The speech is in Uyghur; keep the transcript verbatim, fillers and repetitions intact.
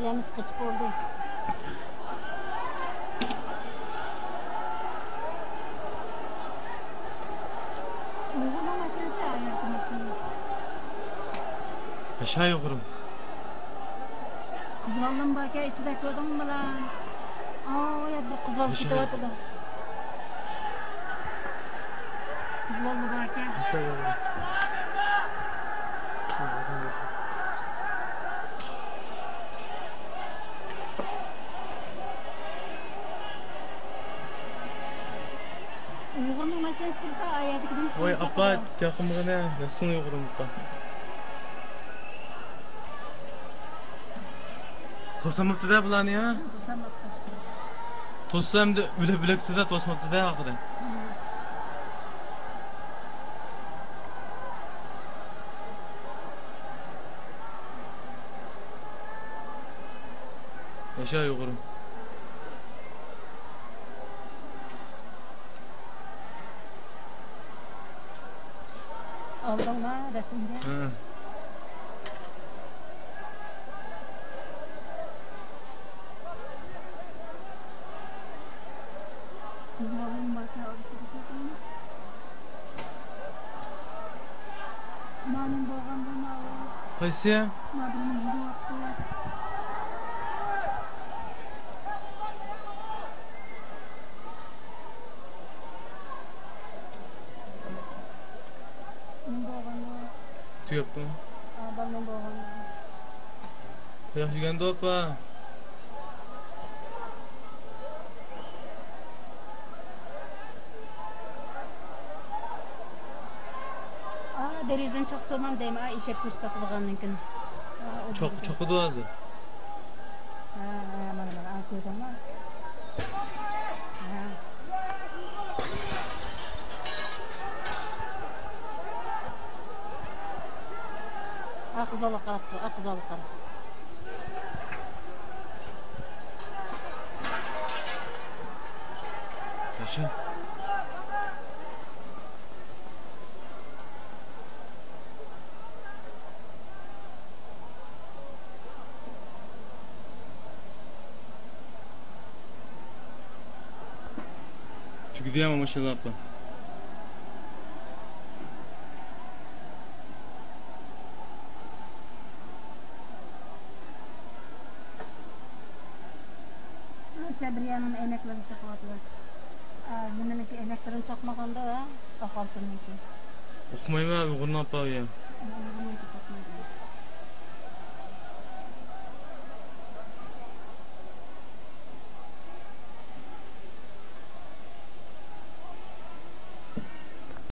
يەنىسى قېچىپ بولدى. ئۇيغۇرنىڭ ماشىنىسى، ھاياتىي ماشىنا. ياشا ئۇيغۇرۇم. قىز بالىلىرىم باركەن ئىچىدە، كۆردۈڭمۇ بالام؟ ئاۋۇ يەردە بىر قىز بالا كېتىۋاتىدۇ. قىز بالىلار باركەن. ياشا ئۇيغۇرۇم. ئۇيغۇرنىڭ ماشىنىسى تۇرسا، ئايەردىكىدىن ۋاي، ئاپا، گەپ قىلمىغىنە، ياتسۇن ئۇيغۇرۇم، ئاپا. توسالماپتۇ-دە بۇلارنى، ھە؟ توسالماپتۇ. توسسا ئەمدى ئۆلۈپ ئۆلەكسىز-دە، توسماپتۇ-دە ئاخىرى. ياشا ئۇيغۇرۇم. ئالدىڭما رەسىمگە؟ ھە. قىز بالىنىڭ ماكا ئارىسىدا كۆردۈڭمۇ؟ مانىڭ بولغاندا ماۋۇ. قايسى؟ ما بىر مۇڭ بوپتۇ. مۇڭ بولغاندا. تۈگەپتۇ. ئا، بالىنىڭ بولغاندا. تاياق يېگەندۇ، ئاپا؟ ئا، دېرىزىنى چاقسىمام دەيمەن، ئا، ئېشەك گۆشى ساتىدىغاندىن كېيىن. ئا، ئۇ چاق-، دېرىزە. چاقىدۇ ھازىر. ھە، ھە، مانا، مانا، ئا، كۆردۈڭمۇ؟ ھە. ئا، قىز بالا قاراپتۇ، ئا، قىز بالا قاراپتۇ. ياشا. تۈگىدى يا، ماشىنىلار. شەبرىيەنىڭ ئەينەكلىرىنى چاقىۋاتىدۇ. ئا، نېمىنىڭكى ئەينەكلىرىنى چاقمىغاندا، ئا، ئاق ئالتۇننىڭكى. ئۇقمايمەن، ئۇيغۇرنىڭ ئاپا ئۇ يا. ئۇيغۇرنىڭكى چاقمايدۇ.